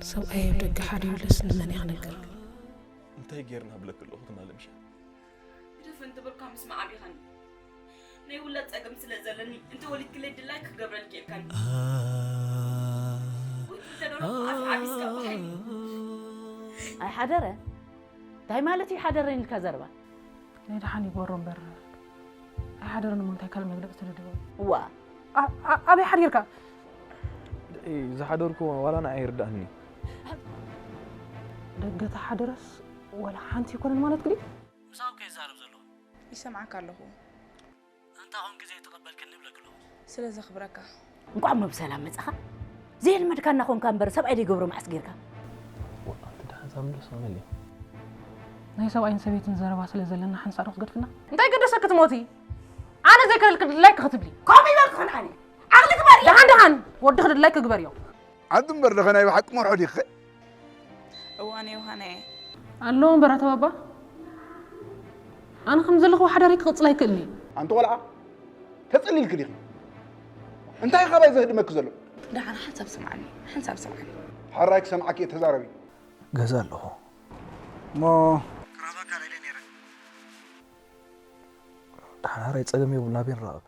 ሰብኣይ ኣብ ደገ ሓዲሩለስ ንመን እየ ክነግር? እንታይ ጌርና ብለክ ኣለኹ ትማሊ ምሸት? ግደፍ እንትብልካ ምስማዕ ኣቢኻኒ። ናይ ውላድ ጸገም ስለ ዘለኒ እንተወሊድክለይ ድላይ ክገብረልኪ ኢልካኒ። ወይ ትልተ ደርሆ ኣፍ ዓቢስካ ብሓይሊ። ኣይሓደረ እንታይ ማለት እዩ ሓደረን ኢልካ ዘረባ? ናይ ደሓን ይግበሮ እምበር ኣይሓደረን እሞ እንታይ ካልእ መግለጺ ተደልዎ? እዋ ኣበይ ሓዲርካ? ዝሓደርኩ ዋላ ንዓይ ይርዳእኒ። ደገ ተሓደረስ ዋላ ሓንቲ ኣይኮነን ማለት ግዲ? ምሳኹ ከይዛረብ ዘለኹ ይሰምዓካ ኣለኹ። እንታ ኹን ግዜ ተቐበልክኒ ብለክ ኣለኹ። ስለ ዘኽብረካ። እንቋዕ እሞ ብሰላም መጻኻ። ዘየልመድካና ኾንካ እምበር ሰብኣይ ዘይገብሮ መዓስ ጌርካ? ኣንቲ ደሓን ሳምዶ ሰመል እዩ። ናይ ሰብኣይን ሰበይትን ዘረባ ስለ ዘለና ሓንሳእ ዶ ክትገድፍና? እንታይ ገደሰኪ ትሞቲ? ኣነ ዘይከለልክ ድላይክ ክትብሊ። ከምኡ ይበልኩ ኹን ኣነ። ዓቕሊ ግበሪ። ደሓን ደሓን ወድኺ ድላይክ ግበርዮ። ኣንቲ እምበር ደኸ ናይ ብሓቂ መርሖ ዲኺ? እዋን ዮሃናየ። ኣሎ እምበር ኣቶ ባባ ኣነ ከም ዘለኹ ሓዳረይ ክቕጽል ኣይክእልን እዩ። ኣንቲ ቆልዓ ተጸሊልኪ ዲኺ? እንታይ ካባይ ዘህድመኪ ዘሎ? ደሓን ሓንሳብ ስምዓኒ ሓንሳብ ስምዓኒ። ሕራይ ክሰምዓኪ እየ ተዛረቢ። ገዛ ኣለኹ እሞ ክረኽበካ ደልየ ነይረ። ደሓን ሕራይ ጸገም የብሉን ኣበይ ንራኸብ?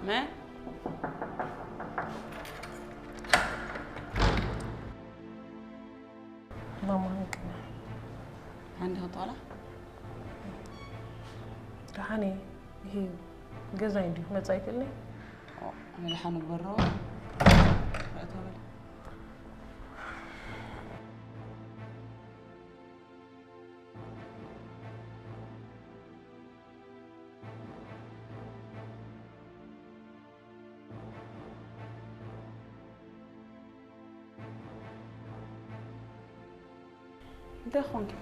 መን? ማማ እንቅና ሓንቲ ክተላ ደሓን እየ። ይሄ ገዛይ እንዲሁ መጻ ይክእልኒ? ንድሓን ግበሮ። ርኣቶ በል። እንታይ ኾንኪ?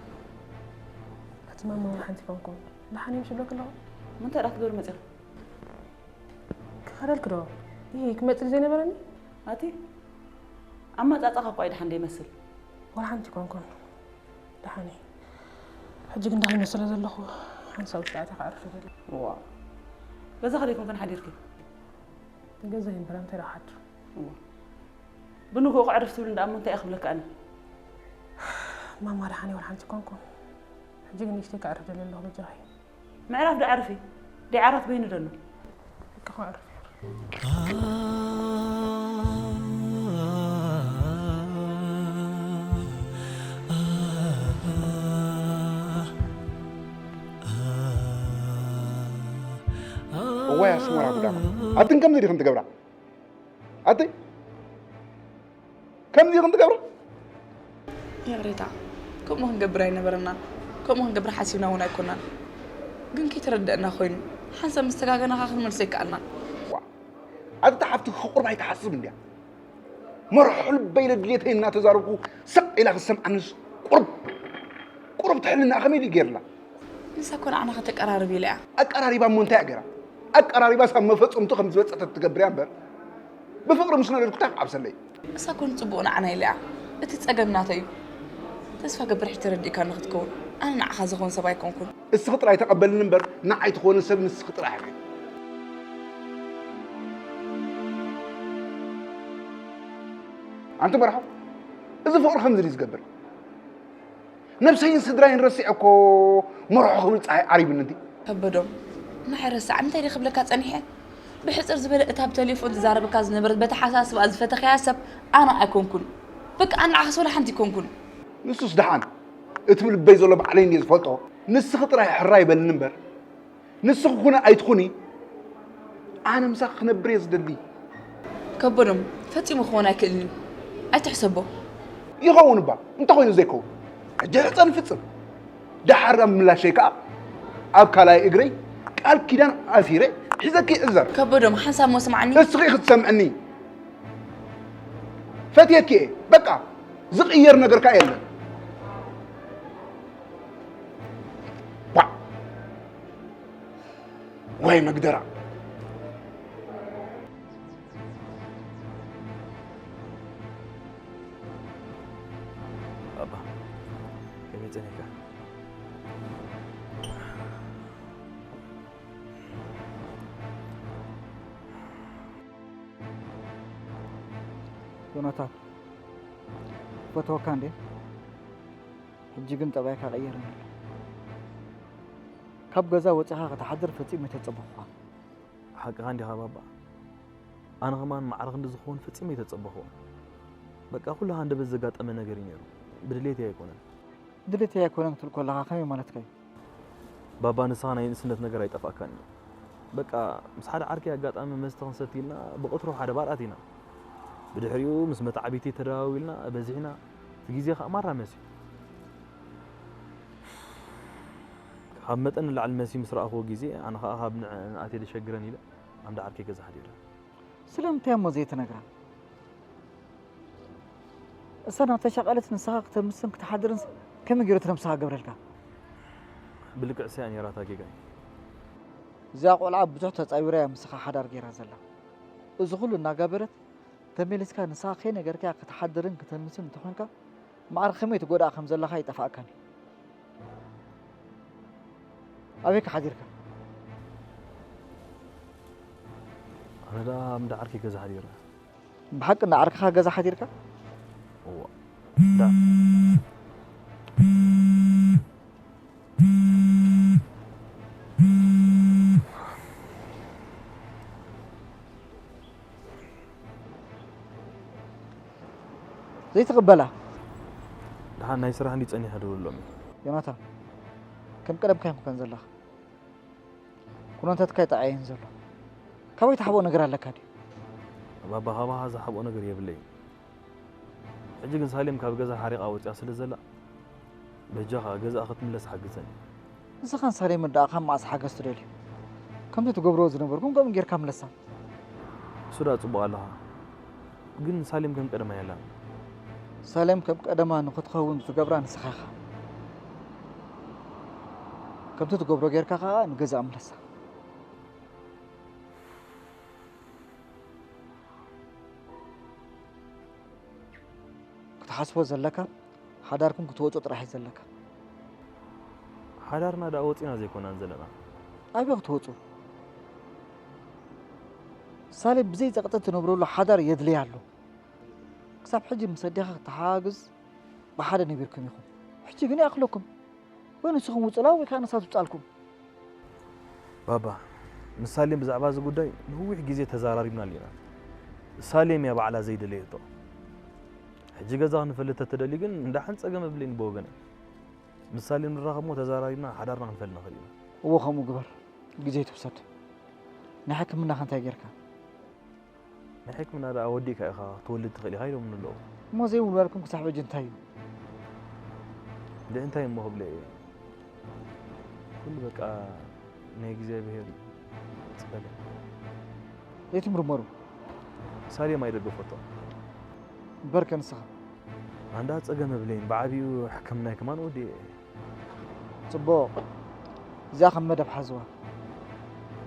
ኣቲ ማማ ሓንቲ ኮንኩም ደሓን እዮም ሽብለክ ኣለኹ። ምንታይ ደኣ ክትገብሪ መፂኺ? ክኸደልክ ዶ? ይህ ክመፅእ ዘይነበረኒ? ኣቲ ኣመፃፅኣኻ እኳ እዩ ደሓን ደይመስል። ዋላ ሓንቲ ኮንኩም ደሓን እዩ። ሕጂ ግን ደኺመ ስለ ዘለኹ ሓንሳብ ውሽጢ ኣትየ ክዕርፍ ይደሊ። ዋ ገዛ ከደይኮንክን ሓዲርኪ? ገዛ ይንበረ እንታይ ዶ ክሓድር? ብንግኡ ክዕርፍ ትብል እንዳ እሞ እንታይ እየ ክብለካ ኣነ? ማማ ደሓን እየ ዋላ ሓንቲ ኮንኩም። ሕጂ ግን ንእሽተይ ክዕርፍ ደሊ ኣለኹ በጃኺ። ምዕራፍ ዶ ዕርፊ ዲዓራት በይኑ ደሎ ሕጂ ክዕርፍ እየ። እዋይ ኣስመራ ጉዳማ ኣትን ከምዚ ዲኽን ትገብራ ኣተይ ከምዚ ዲኽን ትገብራ ይቕሬታ ከምኡ ክንገብር ኣይነበረናን ከምኡ ክንገብር ሓሲብና እውን ኣይኮናን ግን ከይተረደአና ኮይኑ ሓንሳብ ምስ ተጋገና ኸዓ ክንመልሶ ኣይከኣልናን ኣቲ ሓፍትኺ ቁሩብ ኣይትሓስብ እንድያ መርሖ ልበይ ኢለ ድሌተይ እናተዛረብኩ ስቕ ኢላ ክትሰምዓንስ ቁሩብ ቁሩብ ትሕልናኣ ከመይ ድዩ ገይርላ ንሳ እኮ ንዓና ከተቀራርብ ኢላ እያ ኣቀራሪባ እሞ እንታይ እያ ገይራ ኣቀራሪባስ ኣብ መፈፀምቱ ከም ዝበፀተት ትገብር እያ እምበር ብፍቕሪ ምስ ነደድኩ እንታይ ክዓብሰለይ ንሳ እኮ ንፅቡቕ ንዓና ኢላ እያ እቲ ፀገም ናተይ እዩ ተስፋ ገብር ሕጂ ተረዲእካኒ ክትከውን ኣነ ንዓኻ ዝኸውን ሰብ ኣይኮንኩን እስኺ ጥራይ ተቐበልኒ እምበር ንዓይ ትኾኒ ሰብ ንስኺ ጥራሕ ኢኺ ኣንቲ መርሓ እዚ ፍቕሪ ከምዚ ድዩ ዝገብር ነብሰይን ስድራይን ረሲዐ እኮ መርሖ ክብል ፀሓይ ዓሪብኒ እንዲ ከበዶም ንዓይ ረሳዕ እንታይ ድየ ክብለካ ፀኒሐ ብሕፅር ዝበለ እታ ብተሌፎን ትዛረበካ ዝነበረት በተሓሳስብኣ ዝፈተኽያ ሰብ ኣነ ኣይኮንኩን በቃ ኣነ ንዓኻስ ወላ ሓንቲ ኣይኮንኩን ንሱስ ደሓን እቲ ብልበይ ዘሎ ባዕለይ እንድየ ዝፈልጦ ንስኺ ጥራይ ሕራይ በልኒ እምበር ንስኺ ኩኒ ኣይትኹኒ ኣነ ምሳኺ ክነብር እየ ዝደሊ። ከበዶም፣ ፈጺሙ ክኾን ኣይክእልን እዩ። ኣይትሕሰቦ። ይኸውን እባ እንተኾይኑ ዘይከውን ሕጂ ሕጸ ንፍጽም። ደሓር ኣብ ምላሸይ ከኣ ኣብ ካልኣይ እግረይ ቃል ኪዳን ኣሲረ ሒዘኪ ይዕዘር። ከበዶም፣ ሓንሳብ እሞ ስምዓኒ። እስኺ ኢኺ ትሰምዕኒ። ፈትየኪ እየ በቃ ዝቕየር ነገር ከኣ የለን። ወይ መግደራ። ባባ ጸኒሕካ። ዮናታን፣ ፈትወካ እንዴ? ሕጂ ግን ጠባይካ ቀየረኒ። ካብ ገዛ ወጺኻ ክትሓድር ፈጺመ ኣይተጸበኹኻ። ሓቅኻ እንዲኻ ባባ። ኣነ ኸማን ማዕረ ክንዲ ዝኸውን ፈጺመ ኣይተጸበኹ። በቃ ኩሉ ሃንደበት ዘጋጠመ ነገር እዩ ነይሩ። ብድሌት ኣይኮነን። ድሌት ኣይኮነን ክትብል ከለኻ ከመይ ማለትካ እዩ? ባባ ንስኻ ናይ ንእስነት ነገር ኣይጠፍኣካን እዩ። በቃ ምስ ሓደ ዓርከይ ኣጋጣሚ መስተ ክንሰቲ ኢልና ብቐትሩ ሓደ ባር ኣቲና። ብድሕሪኡ ምስ መተዓቢቲ ተደዋዊልና በዚሕና። እቲ ግዜ ኸኣ ማራ መስዩ። ካብ መጠን ንላዕሊ መስዩ ምስ ረኣኽዎ ግዜ ኣነ ኸኣ ካብ ንዕ ንኣትየ ደሸግረን ኢለ ኣምዳ ዓርከይ ገዛ ሓዲረ። ስለምንታይ እሞ ዘይትነግራ? እሳ እናተሻቐለት ንስኻ ክተምስን ክትሓድርን ከመይ ገይሩ እቲ ነብስኻ ገብረልካ? ብልክዕ እሳ እያ ነይራታ ጌጋይ። እዚኣ ቆልዓ ብዙሕ ተጻዊራ እያ ምስኻ ሓዳር ገይራ ዘላ። እዚ ኩሉ እናገበረት ተመሊስካ ንስኻ ከይነገርካያ ክትሓድርን ክተምስን እንተኾንካ ማዕረ ከመይ ትጎድኣ ከም ዘለኻ ኣይጠፍኣካን እዩ። ኣበይ ከ ሓዲርካ? ኣነ ደኣ ኣብ እንዳ ዓርከይ ገዛ ሓዲረ። ብሓቂ እንዳ ዓርክኻ ገዛ ሓዲርካ? እዋ። እንዳ ዘይትቕበላ? ደሓን ናይ ስራሕ እንዲ ጸኒሐ ደውሎም እዩ። ዮናታን፣ ከም ቀደምካ ኣይኮንካን ዘለኻ። ኩነታትካ ይጠዓየን ዘሎ። ካበይ ትሓብኦ ነገር ኣለካ ድዩ? ባባ፣ ካባኻ ዝሓብኦ ነገር የብለይን። ሕጂ ግን ሳሌም ካብ ገዛ ሓሪቓ ወጺኣ ስለ ዘላ፣ በጃኻ ገዛኣ ክትምለስ ሓግዘኒ። ንስኻን ሳሌምን ደኣ ካብ መዓስ ሓገዝ ትደልዩ? ከምቲ ትገብርዎ ዝነበርኩም ከምኡ ጌርካ ምለሳ። እሱ ደኣ ጽቡቕ ኣለኻ። ግን ሳሌም ከም ቀደማ የላን። ሳሌም ከም ቀደማ ንኽትኸውን ዝገብራ ንስኻ ኢኻ። ከምቲ ትገብሮ ጌርካ ከኣ ንገዛኣ ምለሳ። ክትሓስቦ ዘለካ ሓዳርኩም ክትወጹ ጥራሕ እዩ ዘለካ። ሓዳርና ደኣ ወጺና ዘይኮናን ዘለና። ኣበይ ክትወጹ? ሳሌም ብዘይ ጸቕጢ ትነብረሉ ሓዳር የድልያ ኣሎ። ክሳብ ሕጂ ምስ ኣዴኻ ክትሓጋግዝ ብሓደ ነቢርኩም ኢኹም። ሕጂ ግን ይኣኽለኩም። ወይ ንስኹም ውጹላ ወይ ከኣ ንሳ ትውጻልኩም። ባባ፣ ምስ ሳሌም ብዛዕባ እዚ ጉዳይ ነዊሕ ግዜ ተዘራሪብናሉ ኢና። ሳሌም እያ ባዕላ ዘይደለየቶ። ሕጂ ገዛ ክንፈልጥ ተትደሊ ግን እንዳ ሓንቲ ጸገም የብለይን ብወገነይ። ምስ ሳሌም ንራኸብ እሞ ተዘራሪብና ሓዳርና ክንፈልጥ ንኽእል ኢና። እወ፣ ከምኡ ግበር። ግዜ ኣይትውሰድ። ናይ ሕክምናኸ እንታይ ጌርካ? ናይ ሕክምና ደኣ ወዲእካ ኢኻ ክትወልድ ትኽእል ኢኻ ኢሎምኒ ኣለዉ። እሞ ዘይምውላድኩም ክሳብ ሕጂ እንታይ እዩ? እንደ እንታይ እሞ ክብለ እየ? ኩሉ በቃ ናይ እግዚኣብሄር እዩ። ጽበለ። ዘይትምርመሩ? ሳሌም ኣይደገፈቶ። እምበርከ ንስኻ? ኣንዳ ጸገም የብለይን፣ ብዓቢኡ ሕክምናይ ከማን ወዲኤ እየ። ጽቡቕ። እዚኣ ከም መደብ ሓዝዋ።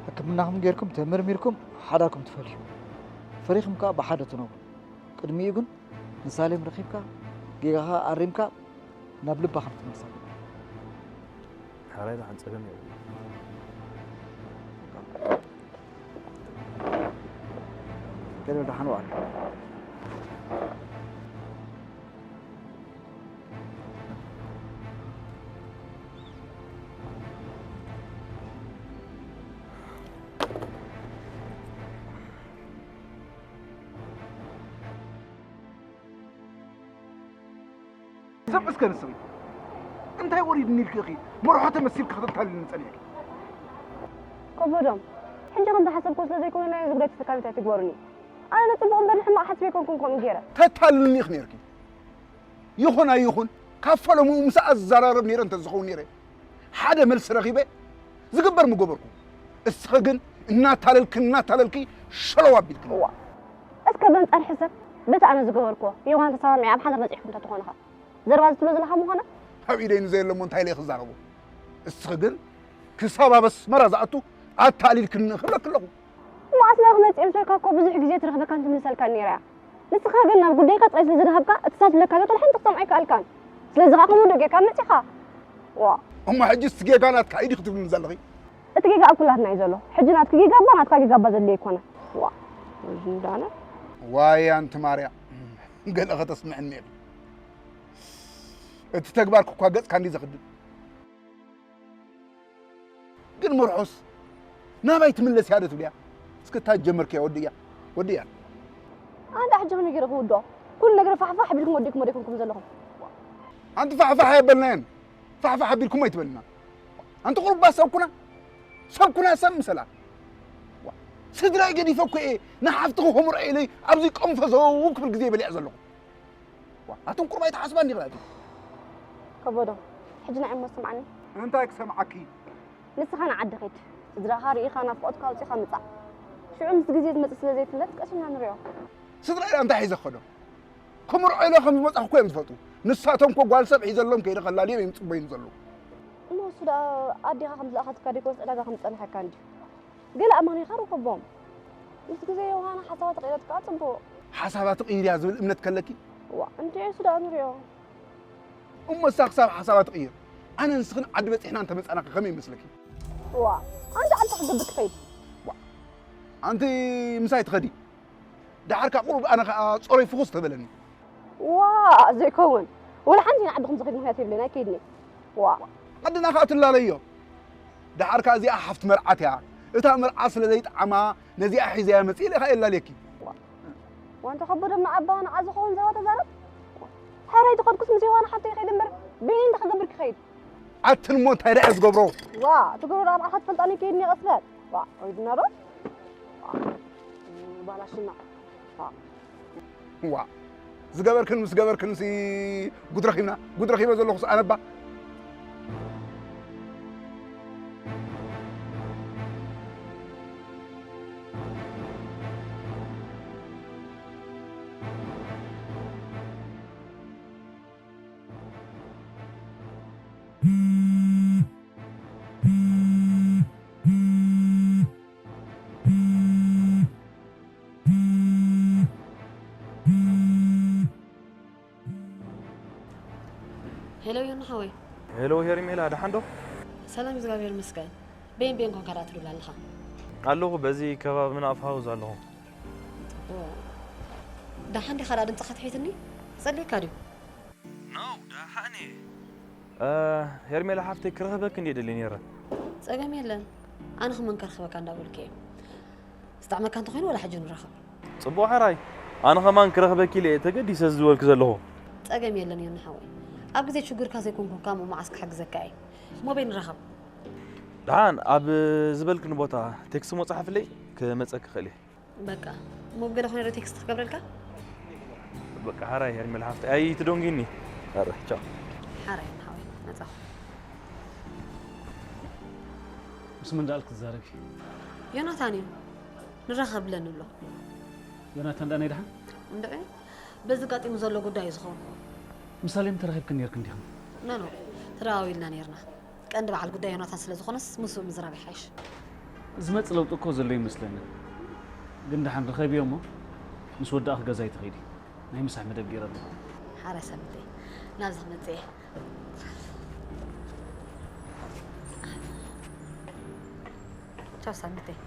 ሕክምናኹም ጌርኩም ተመርሚርኩም ሓዳርኩም ትፈልዩ። ፈሪኹም ከኣ ብሓደ ትነብሩ። ቅድሚኡ ግን ንሳሌም ረኺብካ፣ ጌጋኻ ኣሪምካ ናብ ልባ ከም ትመልሳ ግበር። ሕራይ ደሓን ጸገም የብሉን። ገለ ደሓን ዋዕል። ሰብ እስከ ንስኺ እንታይ ወሪድኒ ኢልኪ ኢኺ መርሖ ተመሲልኪ ከተታልልኒ ጸኒሕኪ? ከበዶም፣ ሕጂ ከም ዝሓሰብክዎ ስለ ዘይኮነ ናይ እዚ ጉዳይ ተሰካሚት ኣይትግበሩኒ። ኣነ ንጽቡቕ እምበር ንሕማቕ ሓስበ ኣይኮንኩን ከምኡ ገይረ። ተታልልኒ ኢኺ ነይርኪ። ይኹን ኣይኹን፣ ካብ ፈለምኡ ምስ ኣዘራረብ ነይረ እንተ ዝኸውን ነይረ፣ ሓደ መልሲ ረኺበ ዝግበር ምገበርኩ። እስኺ ግን እናታለልኪ እናታለልኪ ሸለው ኣቢልክኒ። እዋ፣ እስከ በንጻር ሕሰብ፣ በቲ ኣነ ዝገበርክዎ፣ የዋን ተሰማሚዐ ኣብ ሓዳር በጺሕኩም እንተትኾኑኸ? ዘረባ ዝትብሎ ዘለኻ ምኾነ? ኣብ ኢደይ ንዘየሎ እሞ እንታይ ኢለ ክዛረቦ? እስኺ ግን ክሳብ ኣብ ኣስመራ ዝኣቱ ኣታሊልክኒ ክብለኪ ኣለኹ። እሞ ኣስመራ ክመጽእ ምስ በልካ እኮ ብዙሕ ግዜ ትረኽበካን ትምልሰልካን ነይራ እያ። ንስኻ ግን ናብ ጉዳይካ ጥራይ ስለ ዝደሃብካ፣ እቲ ሳት ዝብለካ ዘሎ ሓንቲ ክትሰምዖ ኣይከኣልካን። ስለዚ ኸዓ ከምኡ ዶ ጌርካ መጺኻ? ዋ። እሞ ሕጂ እቲ ጌጋ ናትካ እዩ ዲኺ ትብልኒ ዘለኺ? እቲ ጌጋ ኣብ ኩላትና እዩ ዘሎ። ሕጂ ናትኪ ጌጋ እባ ናትካ ጌጋ እባ ዘድልዮ ኣይኮነን። ዋ። ዝንዳነ። ዋይ ኣንቲ ማርያ፣ ገለ ከተስምዕኒ ኢኺ። እቲ ተግባርኪ እኳ ገጽካ እንዲ ዘኽድን። ግን መርሖስ ናባይ ትምለስ እያ ዶ ትብልያ? እስከ እታ ጀመርክያ ወድእያ፣ ወድእያ። ኣንዳ ሕጂ ከመይ ገይረ ክውድኦ? ኩሉ ነገር ፋሕፋሕ ኣቢልኩም ወዲእኩም ወዲእኩም ዘለኹም። ኣንቲ ፋሕፋሕ ኣየበልናየን። ፋሕፋሕ ኣቢልኩም ኣይትበልና። ኣንቲ ቁሩባ ሰብ ኩና፣ ሰብ ኩና ሰብ ምሰላ። ስድራይ ገዲፈ እኮ እየ ንሓፍትኹ ክምርዖ ኢለ ኣብዚ ቆንፈዘው ክብል ግዜ በሊዐ ዘለኹ። ዋ፣ ኣቱም ቁሩብ ኣይትሓስባ እንዲኽላትኩም። ከበዶ፣ ሕጂ ንዓይ እሞ ስምዓኒ። እንታይ ክሰምዓኪ? ንስኻ ንዓዲ ኺድ። ስድራኻ ርኢኻ ናፍቖትካ ኣውጺኻ ምጻእ። ሽዑ ምስ ግዜ ዝመጽእ ስለ ዘይፍለጥ ቀስ ኢልና ንሪኦ። ስድራይ እንታይ ሒዘ ክኸዶ? ክምርዖ ኢለ ከም ዝመጻኹ እኮ እዮም ዝፈልጡ። ንሳቶም እኮ ጓል ሰብ ሒዘሎም ከይደ ከላልዮም እዮም ዝጽበዩኒ ዘለዉ። እሞ እሱ ደኣ ኣዴኻ ከም ዝለኣኸትካ ደይኮነስ ዕዳጋ ከም ዝጸንሐካ እንድዩ። ገለ ኣማኒኻ ርኸቦም። ምስ ግዜ ዮሃና ሓሳባ ተቐይራ ትከኣ ጽቡቕ። ሓሳባ ትቕይር እያ ዝብል እምነት ከለኪ? ዋ፣ እንድዒ እሱ ደኣ ንሪኦ። እሞ እሳ ክሳብ ሓሳባ ትቕይር፣ ኣነ ንስኽን ዓዲ በጺሕና እንተመጻና ከ ከመይ ይመስለኪ? ዋ፣ ኣንታ ኣንታ ክገብር ክኸይድ። ዋ፣ ኣንቲ ምሳይ ትኸዲ። ደሓር ከኣ ቁሩብ ኣነ ከኣ ጾረይ ፍኹስ ተበለኒ። ዋ፣ ዘይከውን። ወላ ሓንቲ ንዓድኹም ዝኸይድ ምኽንያት የብለይን፣ ኣይከይድን እየ። ዋ። ዓድና ከኣ ትላለዮ። ደሓር ከኣ እዚኣ ሓፍቲ መርዓት እያ። እታ መርዓ ስለ ዘይጠዓማ ነዚኣ ሒዘያ መጺእ ኢለ ከኣ የላልየኪ። ዋ። ዋንታ ከበዶ እሞ ኣባ ንዓ ዝኸውን ዘረባ ተዛረብ። ሕራይ ተኸድኩስ ምስ ዮሃና ሓፍተይ ይኸይድ እምበር፣ በይነይ እንታይ ክገብር ክኸይድ? ኣትን እሞ እንታይ ደኣ ዝገብሮ? ዋ፣ ትገብሮ ደኣ ብኣኻ ትፈልጣኒ ከይድኒ ቀስ በል። ዋ፣ ወይድና ዶ? ዋ፣ ባላሽና። ዋ። ዋ፣ ዝገበርክን ምስ ገበርክንሲ ጉድ ረኺብና፣ ጉድ ረኺበ ዘለኹስ ኣነባ። ሄሎ ዮና ሓወይ። ሄሎ ሄርሜላ፣ ደሓን ዶ? ሰላም፣ እግዚኣብሔር ይመስገን። በየን በየን ኮንካ ደኣ ትድውል ኣለኻ? ኣለኹ፣ በዚ ከባቢ ምንኣፍ ሃውዝ ኣለኹ። ጽቡቕ። ደሓን ዲኻ ደኣ ድምፅኻ ትሒትኒ? ጸሊእካ ድዩ? ኖ፣ ደሓን እየ። እ፣ ሄርሜላ ሓፍተይ፣ ክረኽበኪ እንድየ ደልየ ነይረ። ጸገም የለን። ኣነ ከማን ከርኽበካ እንዳበልኩ እየ። ዝጠዕመካ እንተኾይኑ ዋላ ሕጂ ንራኸብ። ጽቡቕ ሕራይ። ኣነ ከማን ክረኽበኪ ኢለ እየ ተገዲሰ ዝወልክ ዘለኹ። ጸገም የለን ዮኒ ሓወይ። ኣብ ግዜ ሽግርካ ዘይኮንኩ እኳ እሞ መዓስ ክሕግዘካ እየ። እሞ በይ ንራኸብ። ደሓን ኣብ ዝበልክኒ ቦታ ቴክስት እሞ ጸሓፍለይ ክመጸኪ ክእል እየ። በቃ። እሞ ብገለ ኾነ ዶ ቴክስት ክገብረልካ? በቃ፣ ሓራይ ሄርሜላ ሓፍተይ፣ ኣይትደንጉይኒ። ኣረ፣ ቻው። ሓራይ ሓወይ፣ መጻኹ። ምስ መን ደኣልክ ትዛረቢ? ዮናታን እዩ። ንራኸብ ብለኒ ኣሎ። ዮናታን ደኣ ናይ ደሓን? እንድዒ፣ በዚ ኣጋጢሙ ዘሎ ጉዳይ እዩ ዝኸውን። ምስ ሳሌም ተራኺብክን ነይርክን ዲኽን? ኖ፣ ኖ፣ ተደዋዊልና ነይርና። ቀንዲ በዓል ጉዳይ ዮናታን ስለ ዝኾነስ፣ ምስኡ ምዝራብ ይሓይሽ። ዝመጽእ ለውጢ እኮ ዘሎ ይመስለኒ። ግን ደሓን ርኸብዮ እሞ፣ ምስ ወዳእኺ ገዛይ ትኸይዲ። ናይ ምሳሕ መደብ ገይረ ኣለኹ። ሓራይ ሳሚተይ፣ ናብዚ ክመጽእ እየ። ቻው ሳሚተይ።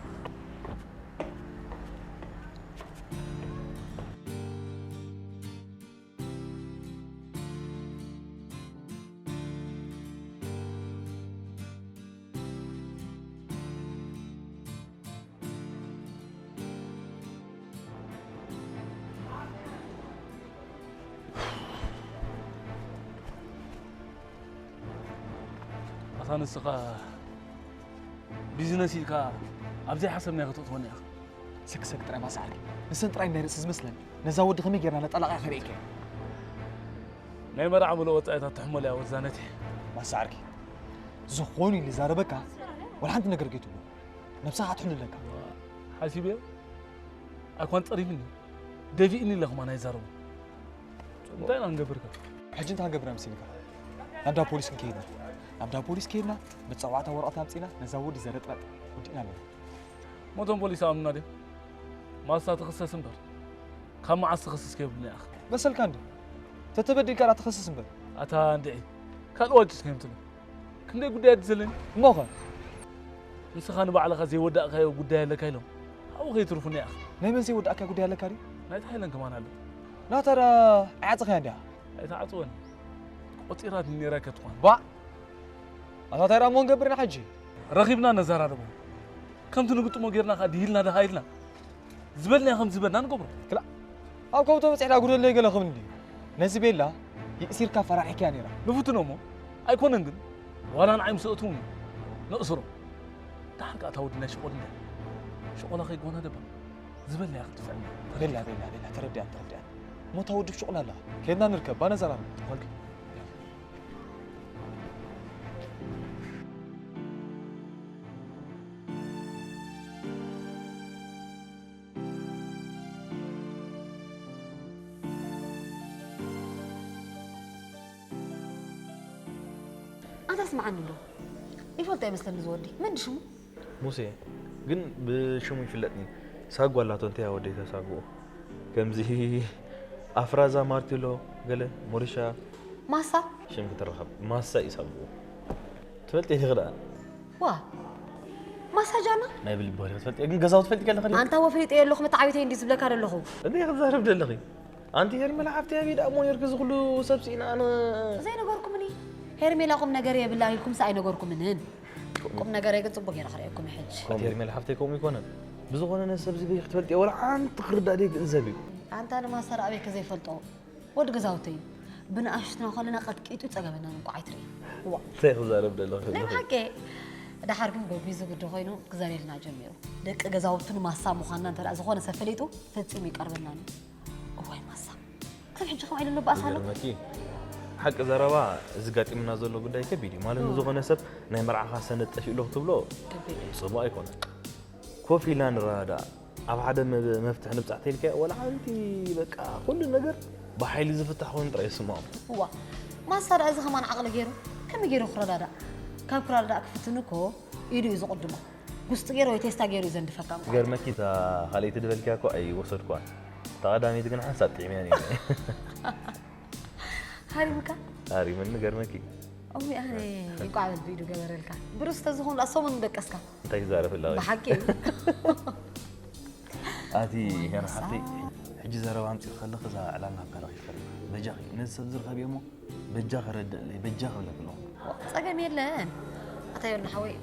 ኣታ ንስኻ ቢዝነስ ኢልካ ኣብ ዘይሓሰብናዮ ከተእትወና ኢኻ። ሰክሰክ ጥራይ ማሳ ዓርኪ። ንሰን ጥራይ ናይ ርእሲ ዝመስለን። ነዛ ወዲ ከመይ ጌርና ነጠላቕያ ከርእየኪ። ናይ መርዓ ምሉእ ወጻኢታት ትሕመል እያ ወዛነቲ። ማሳ ዓርኪ። ዝኾኑ ኢሉ ይዛረበካ፣ ወላ ሓንቲ ነገር ከይትብሎ። ነብስኻ ክትሕሉ ኣለካ። ሓሲበዮ። ኣይኳን ጸሪፍኒ። ደፊእኒ ኢለ ከማን ኣይዛረቦ። እንታይ ኢና ክንገብር ከ? ሕጂ እንታይ ክንገብር መሲልካ? ናብዳ ፖሊስ ክንከይድና። ናብዳ ፖሊስ ከይድና፣ መጸዋዕታ ወረቐት ኣምጺና፣ ነዛ ወዲ ዘረጥረጥ ወዲእና ኣለና። ሞቶም ፖሊስ ኣምኑና ድዮም? ማሳ ትኽሰስ እምበር፣ ካብ መዓስ ትኽስስ ከይብሉና ኢኻ። መሰልካ እንዲ? ተተበዲልካ ዳ ትኽስስ እምበር። ኣታ እንድዒ፣ ካልእ ዋጭስ ከየምትሉ። ክንደይ ጉዳያት ዘለኒ? እሞ ኸ? ንስኻ ንባዕልኻ ዘይወዳእካዮ ጉዳይ ኣለካ ኢሎም ኣብኡ ከይትርፉኒ ኢኻ። ናይ መን ዘይወዳእካዮ ጉዳይ ኣለካ ድዩ? ናይታ ሄለን ከማን ኣሎ። ናታ ደኣ ኣይዓጸኻያ እንድያ? ኣይትዓጽወን። ቆጺራትኒ ነይራ እኮ ትኾን። ባእ! ኣታ እንታይ ደኣ እሞ ንገብር ኢና ሕጂ? ረኺብና ነዘራርቦ። ከምቲ ንግጥሞ ጌርና ከኣ ድሂልና ደሃ ኢልና ዝበልናዮ ከም ዝበልና ንገብሮ። ክላ፣ ኣብ ከብቶ በጺሕና ጉደለይ ገለ ክብል እንድዩ። ነዚ ቤላ ይእሲርካ ፈራሒካያ ነይራ። ንፍትኖ እሞ ኣይኮነን ግን ዋላ ንዓይ ምስ ኣእትዉኒ ነእስሮ። ደሓር ከኣ እታ ወዲ ናይ ሽቆል እንድያ። ሽቆላ ከይጎና ደባ ዝበልናዮ ክትድፍዕና። ቤላ፣ ቤላ፣ ቤላ፣ ተረድኣኒ፣ ተረድኣኒ። እሞ እታ ወዲ ብሽቁላ ኣለኻ። ከይድና ንርከብ፣ ባነዘራርቦ። ኦኬ። ኣንታ ስምዓኒ እንዶ፣ ይፈልጦ ኣይመስለኒ እዚ ወዲ። መን ሽሙ? ሙሴ፣ ግን ብሽሙ ይፍለጥኒ። ሳጓ ኣላቶ፣ እንታይ እያ ወደይ ተሳግኡ? ከምዚ ኣፍራዛ ማርቴሎ፣ ገለ ሞሪሻ። ማሳ? ሽም ክትረኸብ፣ ማሳ እዩ ሳግኡ። ትፈልጢ ዲኺ ደኣ? ዋ፣ ማሳ ጃና? ናይ ብልቢ ወሬ ትፈልጢ፣ ግን ገዛው ትፈልጢ ከለኺ? ኣንታ ወፍሊጠዮ ኣለኹ፣ መተዓቢተይ እንዲ ዝብለካ ዘለኹ። እንታይ ክዛረብ ደለኺ? ኣንቲ ሄርሜላ ሓፍተይ፣ ኣበይ ደኣ እሞ ኔርኪ እዚ ኩሉ ሰብ ስኢና ኣነ? ዘይነገርኩምኒ? ሄርሜላ ቁም ነገር የብላ ኢልኩም ሰ ኣይነገርኩምንን? ቁም ነገረይ ግን ጽቡቅ ገይረ ክርእየኩም እየ ሕጂ። ኣንቲ ሄርሜላ ሓፍተይ ከምኡ ይኮነን። ብዝኾነ ነዚ ሰብ እዚ በይ ክትፈልጥዮ ወላ ሓንቲ ክርዳእ ደይግንዘብ እዩ። ኣንታ ንማሰር ኣበይ ከዘይፈልጦ? ወዲ ገዛውተይ እዩ። ብንኣሽትና ከለና ቀጥቂጡ ጸገበና እንቋዕ ኣይትርኢ። ዋ። እንታይ ክዛረብ ደለኹ? ናይ ብሓቂ። ደሓር ግን ጎቢዙ ግዲ ኮይኑ ክዘርየልና ጀሚሩ። ደቂ ገዛውቱ ንማሳ ምዃንና እንተ ደኣ ዝኾነ ሰብ ፈሊጡ ፈጺሙ ይቀርበናን እዩ። እዋይ ማሳ። ካብ ሕጂ ከምኣ ኢሉ ኣሎ በኣስ ኣሎ። ይገርመኪ። ሓቂ ዘረባ፣ እዚ ጋጢምና ዘሎ ጉዳይ ከቢድ እዩ። ማለት፣ እ። ንዝኾነ ሰብ ናይ መርዓኻ ሰነድ ጠፊኡ ኣሎ ክትብሎ ከቢድ እዩ። ጽቡቕ ኣይኮነን። ኮፍ ኢልና ንረዳዳእ። ኣብ ሓደ መ-፣ መፍትሒ ንብጻሕ ተይልካዮ፣ ወላ ሓንቲ በቃ ኩሉ ነገር ብሓይሊ ዝፍታሕ ኮይኑ ጥራይ ይስምዖም። እዋ፣ ማሳ ደኣ እዚ ከማን ዓቕሊ ገይሩ፣ ከመይ ገይሩ ክረዳዳእ? ካብ ክረዳዳእ ክፍትን እኮ ኢዱ እዩ ዝቕድሞ። ጉስጢ ገይሩ ወይ ቴስታ ገይሩ እዩ ዘንድፈካ እምበኣር። ገርመኪ፣ እታ ካልኣይቲ ድበልክያ እኮ ኣይወሰድኳን። እታ ቀዳመይቲ ግን ሓንሳብ ጥዒመያ ነይረ። ሃሪምካ? ሃሪምኒ፣ ገርመኪ። እውይ፣ ኣነ እንቋዕ በል ብኢዱ ገበረልካ። ብሩስ ተዝኾን ደኣ ሰሙን ምደቀስካ። እንታይ ትዛረቢ ኣለኺ? ብሓቂ እዩ። ኣቲ ሄና ሓፍተይ፣ ሕጂ ዘረባ ኣምጺኡ ከለኺ እዛ ዕላልና ኣብ ካልእ ከይትፈሪ። በጃኺ፣ ነዚ ሰብ ዝርኸብዮ እሞ በጃኺ ረድእለይ፣ በጃኺ ክብለኪ ኣለኹ። ጸገም የለን። ኣታ ዮና ሓወይ፣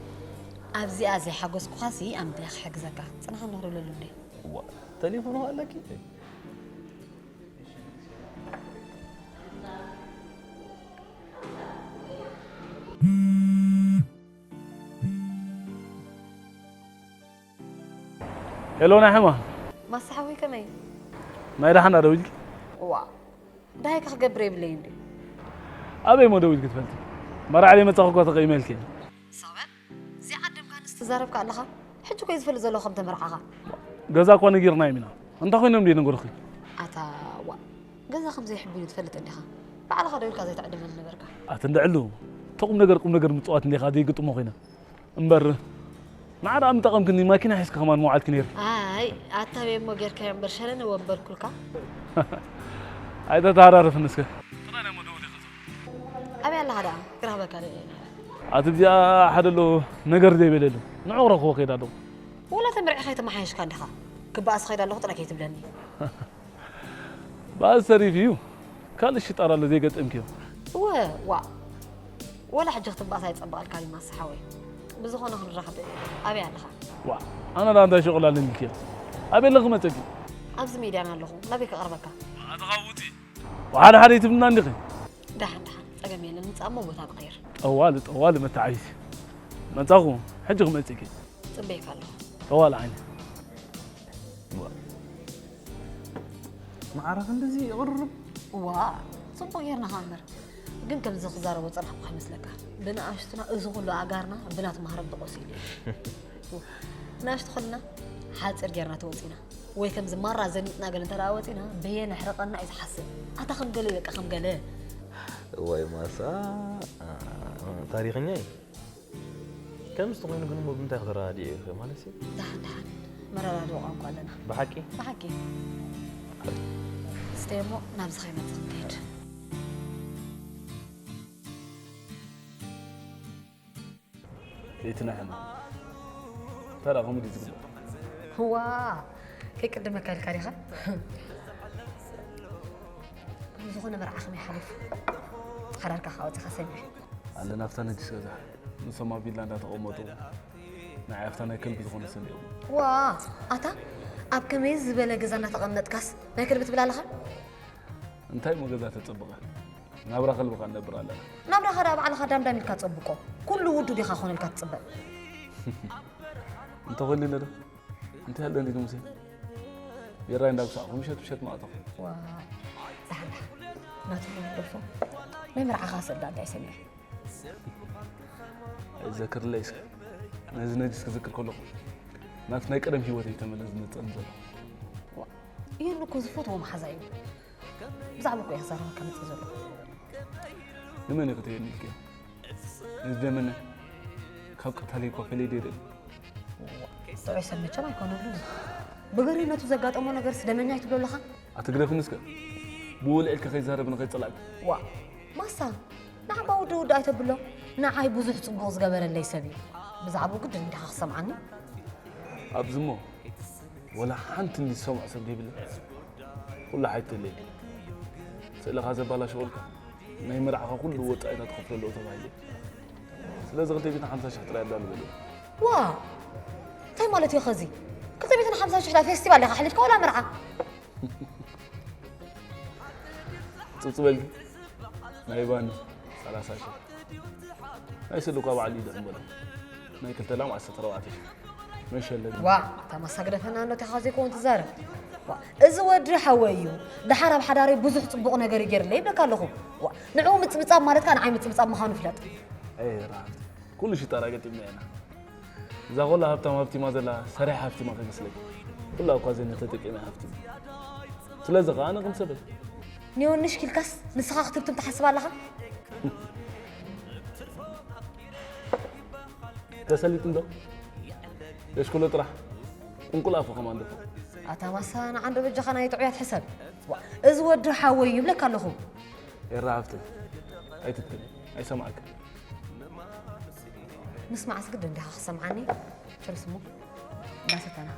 ኣብዚኣ ዘይሓጎስኩኻሲ ኣምድያ ክሕግዘካ። ጽናሕ እንዶ ክደውለሉ እንዴ? እዋ፣ ተሌፎኑ ኣለኪ? ሄሎ፣ ናይ ሕማ። ማሳ ሓወይ ከመይ? ናይ ደሓን ዶ ደዊልኪ? እዋ፣ ደሃይካ ክገብር የብለይን ድዩ? ኣበይ እሞ ደዊልኪ ትፈልጢ? መርዓ ደይመጻኹ እኳ ተቐይመልኪ። ሰበን፣ እዚኣ ዓደምካ ኣንስቲ ትዛረብካ ኣለኻ? ሕጂ እኮ እዩ ዝፈልጥ ዘለኹ ከም ተመርዓኻ። ገዛ እኳ ነጊርናዮም ኢና። እንታይ ኮይኖም ድዩ ነገርኺ? ኣታ ዋ፣ ገዛ ከም ዘይሕብኑ ትፈልጥ እንዲኻ። ባዕልኻ ደዊልካ ዘይትዕድመኒ ነበርካ። ኣቲ እንድዕሉ፣ ተቑም ነገር ቁም ነገር ምጽዋት እንዲኻ ዘይግጥሞ ኮይና። እምበር፣ ንዓ ደኣ ምጠቐምክኒ ማኪና ሒዝኪ ከማን መውዓልኪ ነይሩ። ኣይ፣ ኣታ ቤ እሞ ጌርካዮ እምበር ሸለነ ወንበርኩልካ። ኣይተተሃራርፍን እስከ። ጥራይ ናይ ሞደው ዲኺ? ኣበይ ኣለኻ ደኣ? ክረኽበካ ደልየ ነይረ። ኣቲ እዚኣ ሓደ ኣሎ ነገር ዘይበለሉ። ንዑ ክረኽቦ ከይደ ኣለኹ። ወላ ተመርዒ ከይተመሓየሽካ እንዲኻ። ክበኣስ ከይደ ኣለኹ ጥራይ ከይትብለኒ። በኣስ ተሪፉ እዩ። ካልእ ሽጣራ ኣሎ ዘይገጠምክዮ። እወ፣ ዋእ። ወላ ሕጂ ክትበኣስ ኣይጸበቐልካን እዩ ማሳ ሓወይ። ብዝኾነ ክንራኸብ ኣበይ ኣለኻ? ዋእ፣ ኣነ ደኣ እንታይ ሸቕል ኣለኒ ኢልክዮ? ኣበይ ኣለኺ መጸኪ? ኣብዚ ሜድያን ኣለኹ። ናበይ ክቐርበካ? ኣተኻውቲ። ወሓደ ሓደ ይትብልና እንዲኺ? ደሓን፣ ደሓን። ጸገም የለን። ምጻእ እሞ ቦታ ንቐይር። ጠዋሊ፣ ጠዋሊ መተዓቢሲ። መጻኹ፣ ሕጂ ክመጽእኪ። ጽበይካ ኣለኹ። ጠዋሊ ዓይኒ። ማዕረ ክንድዚ ይቕርብ? እዋ፣ ጽቡቕ ጌርና ኸኣ እምበር። ግን ከምዚ ክዛረቦ ዝጸናሕኩ ከይመስለካ። ብንኣሽቱና እዚ ኩሉ ኣእጋርና ብናቱ ማህረምቲ ቆሲሉ እዩ። ንኣሽቱ ከለና ሓጺር ጌርና ተወጺና። ወይ ከምዚ ማራ ዘኒጥና ገለ እንተ ደኣ ወጺና፣ በየን ኣሕርቐና እዩ ዝሓስብ። ኣታ ከም ገለ በቃ ከም ገለ። እዋይ ማሳ፣ ታሪኸኛ እዩ። ከምዚ ተኾይኑ ግን እሞ ብምንታይ ክተረዳድኡ ኢኺ? ማለትሲ ደሓን ደሓን መረዳድኢ ቋንቋ ኣለና። ብሓቂ? ብሓቂ። ስተይ እሞ ናብዚ ከይመጽእ ክንከይድ። እቲ ናይ ሕማም። ተራ ከምኡ ድዩ ዝግበር? ዋ፣ ከይቅድመካ ኢልካ ዲኻ? ብዝኾነ መርዓ ከመይ ሓሊፉ? ሓዳርካ ከኣ ወጺኻ ሰሚዐ። ኣለ ናብታ ነጅስ ገዛ። ንሶም ኣብ ቪላ እንዳተቐመጡ፣ ንዓይ ኣብታ ናይ ከልቢ ዝኾነ ሰሚዑ። ዋ፣ ኣታ ኣብ ከመይ ዝበለ ገዛ እንዳተቐመጥካስ ናይ ከልቢ ትብል ኣለኻ? እንታይ እሞ ገዛ ተጸብቐ? ናብራ ከልብኻ ንነብር ኣለና። ናብራኻ ደኣ ባዕልኻ ዳምዳም ኢልካ ጸብቆ። ኩሉ ውዱእ ዲኻ ክኾነልካ ትጽበ? እንተኾይኑለ ዶ? እንታይ ኣሎ እንዲ ሙሴ? ቢራይ እንዳብሳዕኹ ምሸት ምሸት ማእተኹ። ዋ፣ ደሓን ደሓን። ናቱ ደርፎ። ናይ መርዓኻ ስእሊ እንታይ ሰሚዐ? ኣይዘክርለይ እስከ። ነዚ ነጅስ ክዝክር ከለኹ ናብቲ ናይ ቀደም ህይወተይ ተመለስ ዝመጸኒ ዘሎ። ዋ፣ ይህሉ እኮ ዝፈትዎ መሓዛ እዩ። ብዛዕባ እኮ እየ ክዛረበካ መጽእ ዘለኹ። ንመን እዩ ክትህየኒ ኢልክዮ? ነዚ ደመነ ካብ ቀታሊ እኳ ፈለይ ደይደሊ። ጥዑይ ሰብ መቸም ኣይኮነሉን። ብግሪ ነቱ ዘጋጠሞ ነገርስ ደመኛ ኣይትብሎ ኣለኻ? ኣትግደፍኒ እስከ። ብኡ ልዕልኪ ከይዛረብ ንኸይጸላእኪ። ዋ፣ ማሳ፣ ንዓባ ውድእ ውድእ ኣይተብሎ። ንዓይ ብዙሕ ጽቡቕ ዝገበረለይ ሰብ እዩ። ብዛዕባኡ ግድን እንዲኻ ክሰምዓኒ? ኣብዚ እሞ ወላ ሓንቲ እንዲ ዝሰምዖ ሰብ ዘይብለይ። ኩሉ ሓይተለይ። ስእልኻ ዘባላሸወልካ ናይ መርዓኻ ኩሉ ወጻኢታት ክኸፍሎ ኣለዎ ተባሂለ። ስለዚ ክልተ ሚእትን ሓምሳ ሽሕ ጥራይ ኣዳሉ በልዎ። ዋ! እንታይ ማለት እዩ ኸዚ? ክልተ ሚእትን ሓምሳ ሽሕ ዳ ፌስቲቫል ኢኻ ኣሕሊፍካ ዋላ መርዓ? ጽጽ በልኪ። ናይ ባኒ ሰላሳ ሽሕ። ናይ ስእሊ እኳ በዓል ይድዕም በሎ። ናይ ክልተ ላም ዓሰርተ ኣርባዕተ ሽሕ። መሸለኒ። ዋ፣ እታ ማሳ ግደፈና እንዶ፣ እንታይ ካብ ዘይከውን ትዛረብ? ዋ፣ እዚ ወዲ ሓወይ እዩ። ደሓር ኣብ ሓዳረይ ብዙሕ ጽቡቕ ነገር እዩ ገይርለይ ይብለካ ኣለኹ። ዋ፣ ንዕኡ ምጽብጻብ ማለት ከኣ ንዓይ ምጽብጻብ ምዃኑ ፍለጥ። ኣይ፣ ራህት። ኩሉ ሽጣራ ገጢምና ኢና። እዛ ኾላ ሃብታም ሃብቲማ ዘላ ሰሪሓ ሃብቲማ ከይመስለኪ። ኩላ እኳ ዘነ ተጠቂመ ሃብቲማ። ስለዚ ኸኣ ኣነ ከም ሰበይ። ኒዮንሽ ኪልካስ ንስኻ ክትብትም ትሓስብ ኣለኻ? ተሰሊጡ እንዶ? የሽኩሎ ጥራሕ። ቁንቁል ኣፉ ከማን ደፎ። ኣታ ማሳ ንዓንዶ በጃኻ ናይ ጥዑያት ሕሰብ። ዋ፣ እዚ ወዲ ሓወይ ይብለካ ኣለኹ። ኤራ ሃብተይ፣ ኣይትትከኒ፣ ኣይሰማዕካ። ምስማዕስ ግድ እንዲኻ ክሰምዓኒ። ችርስ እሞ እንዳሰተና።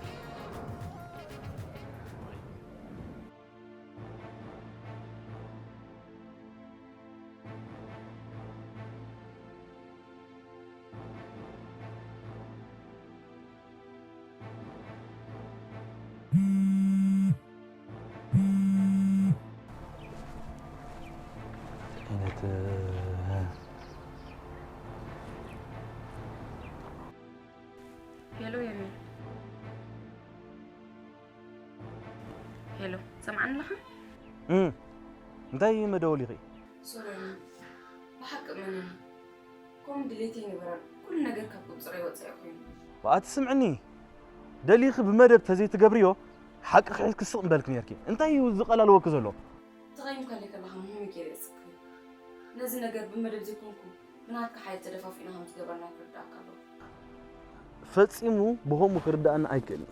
ሄሎ፣ የሚ። ሄሎ፣ ትሰምዓኒ ኣለኻ? እም፣ እንታይ መደወሊኺ? ሶሪ፣ የሚ። ብሓቂ እመነኒ። ከምኡ ድሌተይ ኣይነበረን። ኩሉ ነገር ካብ ቁጽረይ ወጻኢ ኮይኑ። ኣቲ ስምዕኒ፣ ደሊኺ ብመደብ ተዘይትገብርዮ፣ ሓቅኺ ሒዝኪ ስቕ ምበልኪ ነይርኪ። እንታይ እዩ ዝቐላልወኪ ዘሎ? ተቐይምካለይ ከለኻ መን ገይረ እጽክሪ? ነዚ ነገር ብመደብ ዘይኮንኩ፣ ብናትካ ሓይሊ ተደፋፊእና ከም ዝገበርና ክርድኣካ ኣለዎ። ፈጺሙ ብኸምኡ ክርድኣኒ ኣይክእልን።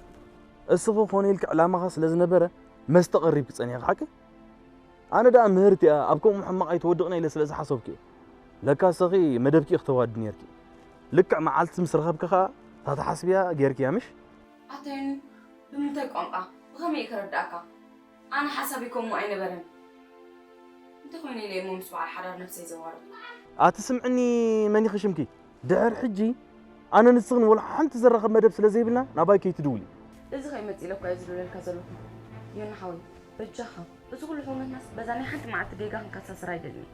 እስኺ ኮነ ኢልኪ ዕላማኻ ስለ ዝነበረ መስተ ቀሪብኪ ጸኒሕኪ፣ ሓቂ? ኣነ ደኣ ምህርቲ እያ፣ ኣብ ከምኡ ሕማቕ ኣይትወድቕን ኢለ ስለ ዝሓሰብኩ እየ። ለካ እስኺ መደብኪ ኢኺ ተዋዲ ነይርኪ። ልክዕ መዓልቲ ምስ ረኸብኪ ኸኣ እታ ትሓስብያ ገይርክያ፣ ምሽ? ኣታ ዮኒ፣ ብምንታይ ቋንቋ? ብኸመይ እየ ከረድኣካ? ኣነ ሓሳበይ ከምኡ ኣይነበረን። እንተኾይነ ኢለ እየ እሞ ምስ በዓል ሓዳር ነብሰይ ዘዋርድ። ኣቲ ስምዕኒ፣ መን ኢኺ ሽምኪ? ድሕር ሕጂ ኣነ ንስኽን ወላ ሓንቲ ዘራኸብ መደብ ስለ ዘይብልና ናባይ ከይትድውሊ። እዚ ከይመጽእ ኢለ እኳ እየ ዝድውለልካ ዘለኹ። ዮኒ ሓወይ፣ በጃኻ፣ እዚ ኩሉ ሕውነትናስ በዛ ናይ ሓንቲ መዓልቲ ጌጋ ክንከሳስር ኣይደልን እየ።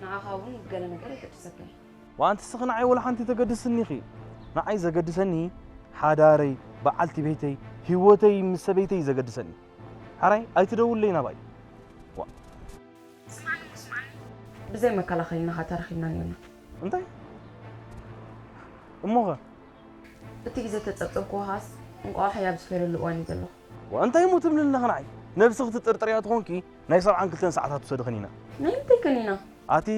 ንዓኻ እውን ገለ ነገር የገድሰካ እዩ። ዋንቲ እስኺ ንዓይ ወላ ሓንቲ ተገድስኒ ኢኺ። ንዓይ ዘገድሰኒ ሓዳረይ፣ በዓልቲ ቤተይ፣ ህይወተይ ምስ ሰበይተይ እዩ ዘገድሰኒ። ሓራይ ኣይትደውልለይ ናባይ። ዋ። ስማዕኒ፣ ስማዕኒ። ብዘይ መከላኸሊ ኢና ተረኺብና ነይርና። እንታይ? እሞኸ? እቲ ግዜ ተጸብጸብክዎ ኸኣስ እንቋቑሖ ኣብ ዝፈርየሉ እዋን እዩ ዘለኹ። ዋ፣ እንታይ እሞ ትብሊ ኣለኺ ንዓይ? ነብስኺ ትጥርጥርያ ተኾንኪ ናይ ሰብዓን ክልተን ሰዓታት ውሰዲ ከኒና። ናይ ምንታይ ከኒና? ኣቲ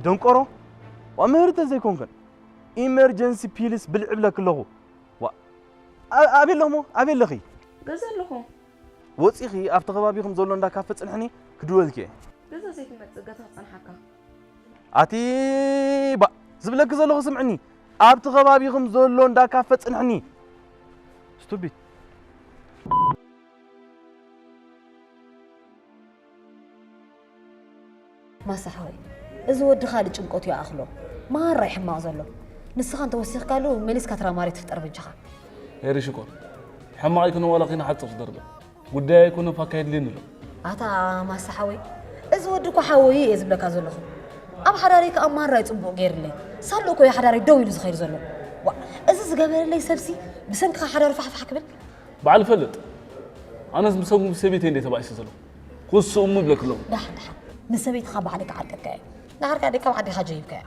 ደንቆሮ፣ ዋ፣ ምህርቲ ዘይኮንክን ኢመርጀንሲ ፒልስ ብልዒ እብለኪ ኣለኹ። ዋ፣ ኣ-፣ ኣበይ ኣለኺ እሞ? ኣበይ ኣለኺ? ገዛ ኣለኹ። ወጺኺ ኣብቲ ከባቢኹም ዘሎ እንዳ ካፈ ጽንሕኒ፣ ክድወልኪ እየ። ገዛ ዘይትመጽእ ገዛ ክጸንሓካ። ኣቲ ባ-፣ ዝብለኪ ዘለኹ ስምዕኒ። ኣብቲ ከባቢኹም ዘሎ እንዳ ካፈ ጽንሕኒ። ስቱፒድ። ማሳሕ ወይ፣ እዚ ወዲ ካልእ ጭንቀቱ ይኣኽሎ። ማራ እዩ ሕማቕ ዘሎ። ንስኻ እንተወሲኽካሉ መሊስካ ትራማሪ ትፍጠር በጃኻ። ሄሪ ሽኮር፣ ሕማቕ ኣይኮነ ዋላ ኪና ሓጽር ዝደርበ ጉዳይ ኣይኮነ ፋካ የድልየኒ ኣሎ። ኣታ ማሳሕ ወይ፣ እዚ ወዲ እኮ ሓወይ እየ ዝብለካ ዘለኹ። ኣብ ሓዳረይ ከኣ ማራ እዩ ጽቡቕ ገይርለይ። ሳሎ እኮ እዩ ሓዳረይ ደው ኢሉ ዝኸይድ ዘሎ። ዋ፣ እዚ ዝገበረለይ ሰብሲ ብሰንክኻ ሓዳሩ ፋሕፋሕ ክብል። ባዕሉ ፈልጥ። ኣነስ ብሰንኩ ምስ ሰበይተይ እንደ ተባኢሰ ዘለኹ። ኩሱ እሙ ይብለኪ ኣለኹ። ደሓን ደሓን። ንሰበይትኻ ባዕልካ ዓርቀካያ። ደሓር ከኣ ደይ ካብ ዓዲኻ ጀይብካያ።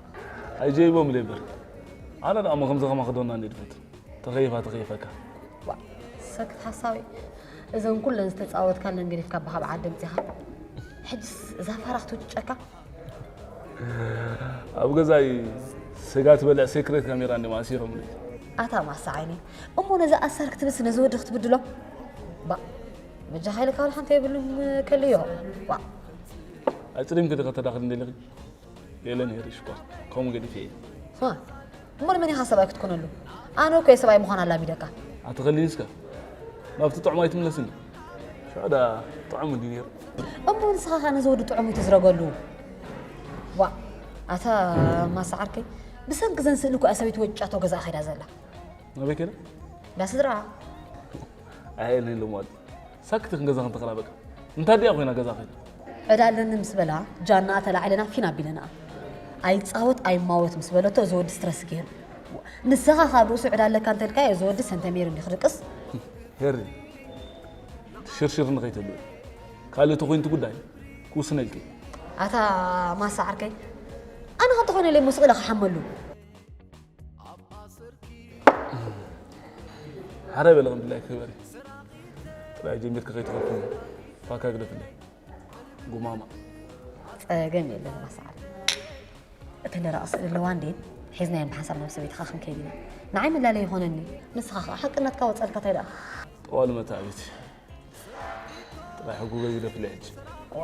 ኣይጀይቦም ኢለ ይበር። ኣነ ደኣ እሞ ከምዚ ከማኺ ዶ እንድየ ዝፈቱ። ተኸይፋ ተኸይፈካ። ዋ፣ ሰክት ሓሳዊ። እዘን ኩለን ዝተጻወትካለን ገዲፍካ ኣባኻ ብዓዲ ኣምጺኻ። ሕጅስ እዛ ፋራ ክትውጭጨካ። ኣብ ገዛይ ስጋ ትበልዕ ሴክሬት ካሜራ እንድዮም ኣሲሮምለይ። ኣታ ማሳ ዓይነይ፣ እሞ ነዚ ኣሳር ክትብልሲ ነዚ ወዲ ክትብድሎ? ባ፣ በጃኻ ኢልካ ዋላ ሓንቲ የብሉን ከልዮ። ዋ። ኣጽሪምኪ ዲኺ ተዳኽሪ እንደለኺ? የለን ሄሪ ሽኮር፣ ከምኡ ገዲፈ እየ። ዋ፣ እሞ ንመን ኢኻ ሰብኣይ ክትኮነሉ? ኣነ እኮ እየ ሰብኣይ ምዃን ኣላሚደካ። ኣቲ ከሊኒ እስከ ናብቲ ጥዑም ኣይትምለስኒ። ሽዑ ደኣ ጥዑም እንድዩ ነይሩ። እሞ ንስኻ ኸ ነዚ ወዲ ጥዑም ኣይትዝረገሉ። ዋ፣ ኣታ ማሳ ዓርከይ፣ ብሰንኪ ዘን ስእሊ እኮ እያ ሰበይቲ ወጫቶ ገዛኣ ከይዳ ዘላ። ናበይ ከይዳ? እንዳ ስድራ። ኣየለን ኢሎምዋ። ሳክቲ ክንገዛ ክንተኽላ በቃ። እንታይ ድያ ኮይና ገዛ ከይዳ? ዕዳ ኣለኒ ምስ በላ ጃና ተላዒለና ፊን ኣቢለና። ኣይጻወት ኣይማወት ምስ በለቶ እዚ ወዲ ስትረስ ገይሩ። ንስኻ ካብ ርእሱ ዕዳ ኣለካ እንተልካዮ እዚ ወዲ ሰንተሜር እንዲ ክድቅስ። ሄሪ ሽርሽር ንኸይተልዮ ካልእ ተኮይንቲ ጉዳይ ክውስነልኪ። ኣታ ማሳ ዓርከይ ኣነ ከ እንተኾይነ ለይ ሞስቕ ኢለ ክሓመሉ። ሓራይ በለ ከም ድላይ ክበሪ ጥራይ ጀሚርኪ ከይትኸፍኒ ፋካ ግደፍለይ ጉማማ። ጸገም የለን ማሳ ዓርከይ። እተን ደረቕ ስእሊ ኣለዋ እንዴ? ሒዝናየን ብሓንሳብ ናብ ሰበይትኻ ክንከይድ ኢና። ንዓይ መላለዪ ይኾነኒ። ንስኻ ኸኣ ሓቅነትካ ወጸልካ ታይ ደኣ? ጠዋሊ መታእቢት ጥራይ ሕጉገ ግደፍለይ ሕጂ። ዋ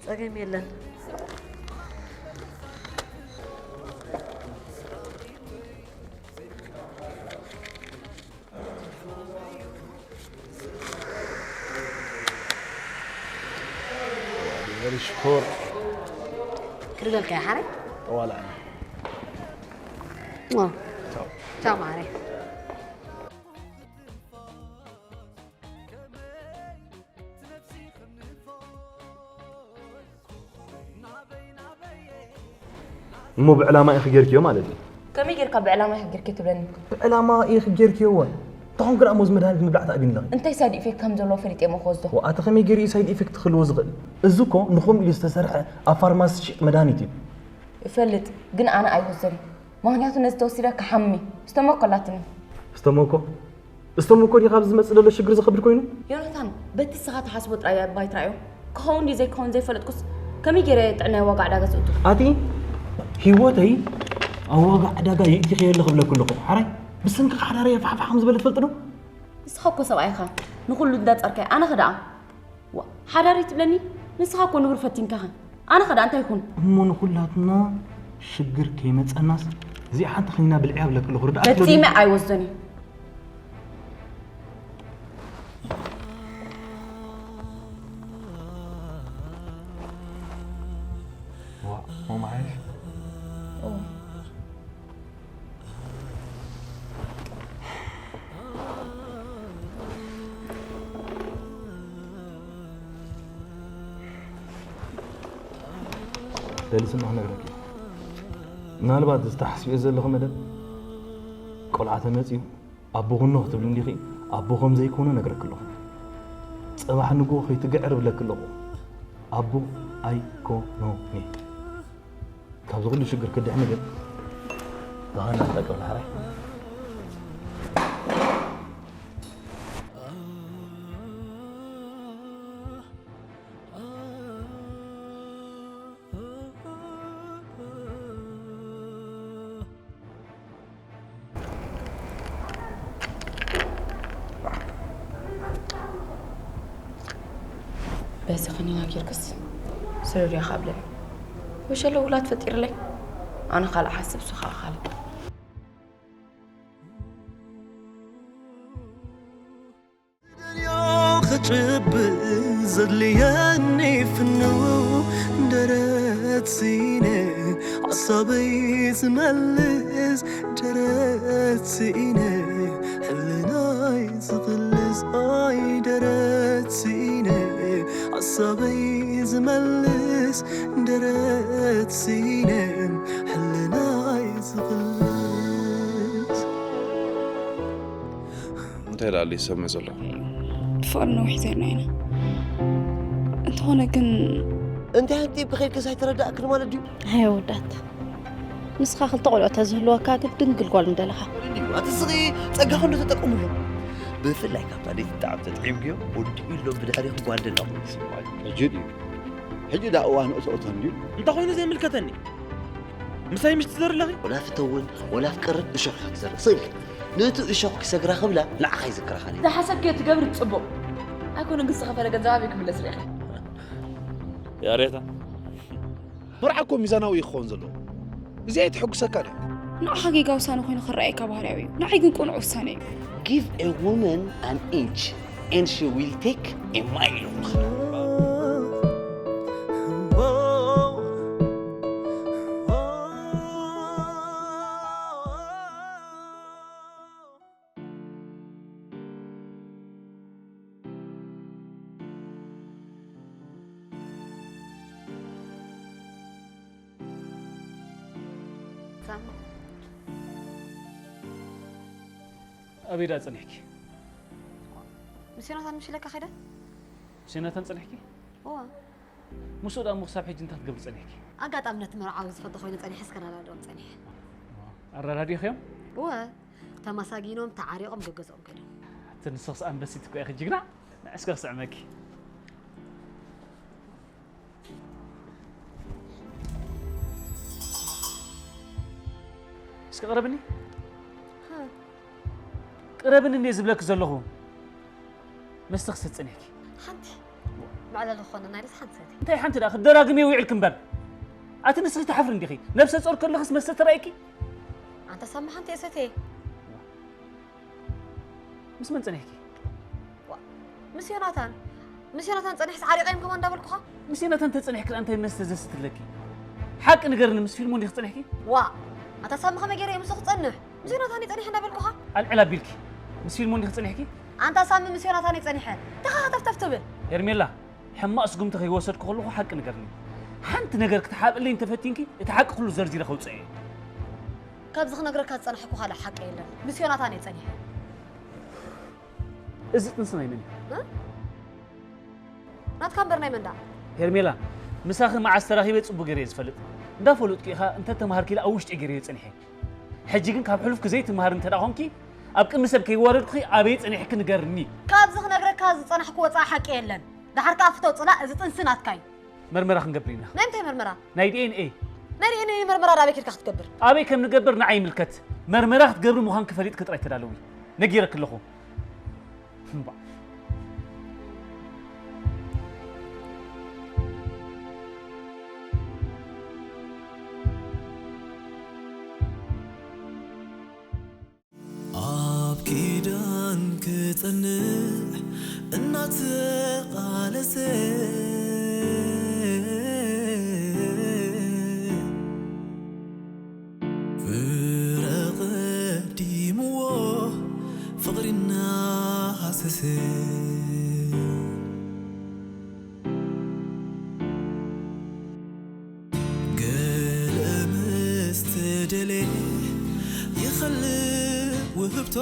ጸገም የለን። ሽኮር ክርበልካ ይሓረይ ጠዋላ ቻው ማረይ። እሞ ብዕላማ ኢኺ ጌርክዮ ማለት እዩ። ከመይ ጌርካ ብዕላማ ኢኺ ጌርክዮ ትብለኒ? ብዕላማ ኢኺ ጌርክዮ እወ። እንተኾንኪ ደኣ እሞ እዚ መድሃኒት ምብላዕ ተኣቢኒ ኣለኺ። እንታይ ሳይድ ኢፌክት ከም ዘለዎ ፈሊጠ እየ እሞ ክወስዶ። ዋእ ኣቲ ከመይ ገይሩ እዩ ሳይድ ኢፌክት ክህልዎ ዝኽእል? እዚ እኮ ንኸምኡ ኢሉ ዝተሰርሐ ኣብ ፋርማሲ ዝሽየጥ መድሃኒት እዩ። እፈልጥ ግን ኣነ ኣይወስዶን እየ። ምኽንያቱ ነዚ ተወሲደ ክሓምም እየ። ስተሞኮ ኣላትኒ። ስተሞኮ? እስተሞኮ ድዩ ካብዚ ዝመጽእ ዘሎ ሽግር ዝኸብድ ኮይኑ? ዮናታን፣ በቲ ንስኻ ትሓስቦ ጥራይ እባ ኣይትርኣዮ። ክኸውን ድዩ ዘይክኸውን ዘይፈለጥኩስ ከመይ ገይረ እየ ጥዕናይ ኣብ ዋጋ ዕዳጋ ዘእቱ? ኣቲ ህይወተይ ኣብ ዋጋ ዕዳጋ የእቲኸዮ ኣለኹ እብለኪ ኣለኹ። ሓራይ ብሰንክኻ ሓዳረይ ፋሕፋሕ ከም ዝበለ ትፈልጢ ዶ? ንስኻ እኮ ሰብኣይ ኢኻ ንኹሉ እንዳጸርካይ ኣነኸ ደኣ? ዋእ ሓዳር እዩ ትብለኒ? ንስኻ እኮ ንቡር ፈቲንካ ኢኻ። ኣነኸ ደኣ እንታይ ይኹን? እሞ ንኹላትና ሽግር ከይመጸናስ እዚኣ ሓንቲ ክኒና ብልዕያ እብለኪ ኣለኹ ርድኣኪ ዶ? ፈጺመ ኣይወስዶን እየ። ዋእ ሞማዓይሽ። ደሊስና ክነግረኪ። ምናልባት እዚ ተሓስብዮ ዘለኺ መደብ ቆልዓ ተመፅዩ ኣቦ ኩኖ ክትብሊ እንዲኺ፣ ኣቦ ከም ዘይኮነ ነግረኪ ኣለኹ። ፅባሕ ንግሆ ከይትግዕር እብለኪ ኣለኹ። ኣቦ ኣይኮኖን እየ። ካብዚ ኩሉ ሽግር ክድሕኒ ግን ብኸና ትጠቀም ዳሕራይ። በዚ ኸኒና ጌርክስ ስሩር ኢኻ ብለኒ። ወሸለ ውላድ ፈጢርለይ። ኣነ ካልእ ሓስብ፣ ንሱ ኸኣ ካልእ። ክጭብጥ ዘድልየኒ ፍኑ ደረት ስኢነ ሓሳበይ ዝመልስ ደረት ስኢነ ሕልናይ ዝቕልስ ኣይ ደረት ስኢነ ሓሳበይ ዝመልስ ደረት ስኢነ ሕልናይ ዝቕልስ እንታይ ላለ ይሰምዕ ዘሎ? ብፍቕሪ ነዊሕ ዜርና ኢና። እንተኾነ ግን እንታይ ሓንቲ ብኸይድከስ ኣይተረዳእክን ማለት ድዩ? ኣይ ኣወዳት፣ ንስኻ ክልተ ቆልዑ ተዝህልወካ ግን ድንግል ጓል ምደለኻ። ኣቲ ስኺ ጸጋኹ እንዶ ተጠቀምሉ። ብፍላይ ካብታ ደይቲ ጣዕም ተጥዒምክዮ ወዲኡ ኢሎም ብድሕሪኹ ጓል ደላኹ ይስምዓሉ። ሕጂ ድዩ? ሕጂ ዳ እዋን እቶእቶ እንድዩ? እንታይ ኮይኑ ዘይምልከተኒ? ምሳይ ምሽ ትዘሪ ኣለኺ? ወላ ፍተውን ወላ ፍቅርን እሾኽ ኢኻ ትዘርእ። ስቕ ኢልካ ነቲ እሾኽ ክሰግራ ክብላ ንዓኻ ይዝክረኻ ነይሩ። ዝሓሰብክዮ ትገብሪ ጽቡቕ ኣይኮነን፣ ግን ዝኸፈለ ገንዘብ ኣበይ ክምለስ ርኢኺ? ያሬታ መርዓ እኮ ሚዛናዊ እዩ ክኸውን ዘለዎ። እዚ ኣይተሐጉሰካ ድያ? ንዓኻ ጌጋ ውሳነ ኮይኑ ክረኣየካ ባህርያዊ እዩ፣ ንዓይ ግን ቅኑዕ ውሳነ እዩ። Give a woman an inch and she will take a mile. ኣበይ ደኣ ጸኒሕኪ? ምስ ዮናታን ምሽ ኢለካ ከይደ? ምስ ዮናታን ጸኒሕኪ? እዋ። ምስኡ ደኣ እሞ ክሳብ ሕጂ እንታይ ክትገብሪ ጸኒሕኪ? ኣጋጣሚ ነቲ መርዓዊ ዝፈቶ ኮይኑ ጸኒሐስ ከረዳድኦም ጸኒሐ። ኣረዳዲእኽዮም? እወ። ተመሳጊኖም ተዓሪቖም ገገዝኦም ከይዶም። እቲ ንስኽስ ኣንበሲት እኮ ኢኺ ጅግና። ንዕስከ ክስዕመኪ። እስኪ ቅረብኒ። ቅረብኒ እንዴ ዝብለኪ ዘለኹ። መስተ ክሰቲ ጸኒሕኪ። ሓንቲ መዕለሊ ክኾነና ኢለስ ሓንቲ ሰቲ። እንታይ ሓንቲ ደኣ ክትደራግምዮ ውዒልኪ እምበር። ኣቲ ንስኺ ትሓፍሪ እንዲኺ። ነብሰ ጾር ከለኽስ መስተ ተራእይኪ? ኣንታ ሳሚ ሓንቲ እየ ሰትየ። ምስ መን ጸኒሕኪ? ምስ ዮናታን። ምስ ዮናታን ጸኒሕስ ዓሪቐዮም ከማን እንዳበልኩኻ? ምስ ዮናታን ተጸኒሕኪ ደኣ እንታይ መስተ ዘስትለኪ? ሓቂ ንገርኒ፣ ምስ ፊልሞን ዲኺ ጸኒሕኪ? ዋ፣ ኣታ ሳሚ ከመይ ገይረ እየ ምስኡ ክጸንሕ? ምስ ዮናታን እየ ጸኒሐ እንዳበልኩኻ? ኣልዕል ኣቢልኪ። ምስ ፊልሞን ዲኺ ጸኒሕኪ? ኣንታ ሳሚ ምስ ዮናታን እየ ጸኒሐ። እንታይ ኸ ሃተፍተፍ ትብል? ሄርሜላ፣ ሕማቕ ስጉምቲ ከይወሰድኩ ከለኹ ሓቂ ንገርኒ። ሓንቲ ነገር ክትሓብእለይ እንተፈቲንኪ፣ እቲ ሓቂ ኩሉ ዘርዚረ ከውጽኦ እየ። ካብዚ ክነግረካ ዝጸናሕኩ ካልእ ሓቂ የለን። ምስ ዮናታን እየ ጸኒሐ። እዚ ጥንሲ ናይ መን እዩ? ናትካ እምበር ናይ መን ደኣ? ሄርሜላ፣ ምሳኺ መዓስ ተራኺበ ጽቡቕ ገይረ እየ ዝፈልጥ። እንዳፈለጥኩ ኢኻ እንተተማሃርኪ ኢለ ኣብ ውሽጢ ገይረ እየ ጸኒሐ። ሕጂ ግን ካብ ሕሉፍኪ ዘይትመሃሪ እንተ ደኣ ኾንኪ፣ ኣብ ቅድሚ ሰብ ከይዋረድኩኺ ኣበይ ጸኒሕኪ ንገርኒ። ካብዚ ክነግረካ ዝጸናሕኩ ወጻኢ ሓቂ የለን። ደሓር ከኣ ፍቶ ጽላእ፣ እዚ ጥንሲ ናትካ እዩ። መርመራ ክንገብር ኢና። ናይ ምንታይ መርመራ? ናይ ዲኤንኤ። ናይ ዲኤንኤ መርመራ ዳበይ ኬድካ ክትገብር? ኣበይ ከም ንገብር ንዓይ ይምልከት። መርመራ ክትገብሪ ምዃንኪ ፈሊጥኪ ጥራይ ተዳለዊ። ነጊረኪ ኣለኹ። እምባእ። ኣብ ኪዳን ክጸንዕ እናተቓለሰ ፍረ ቀዲምዎ ፍቕሪ እናሃሰሰ ገለ ምስ ተደልየ ይኸልእ ውህብቶ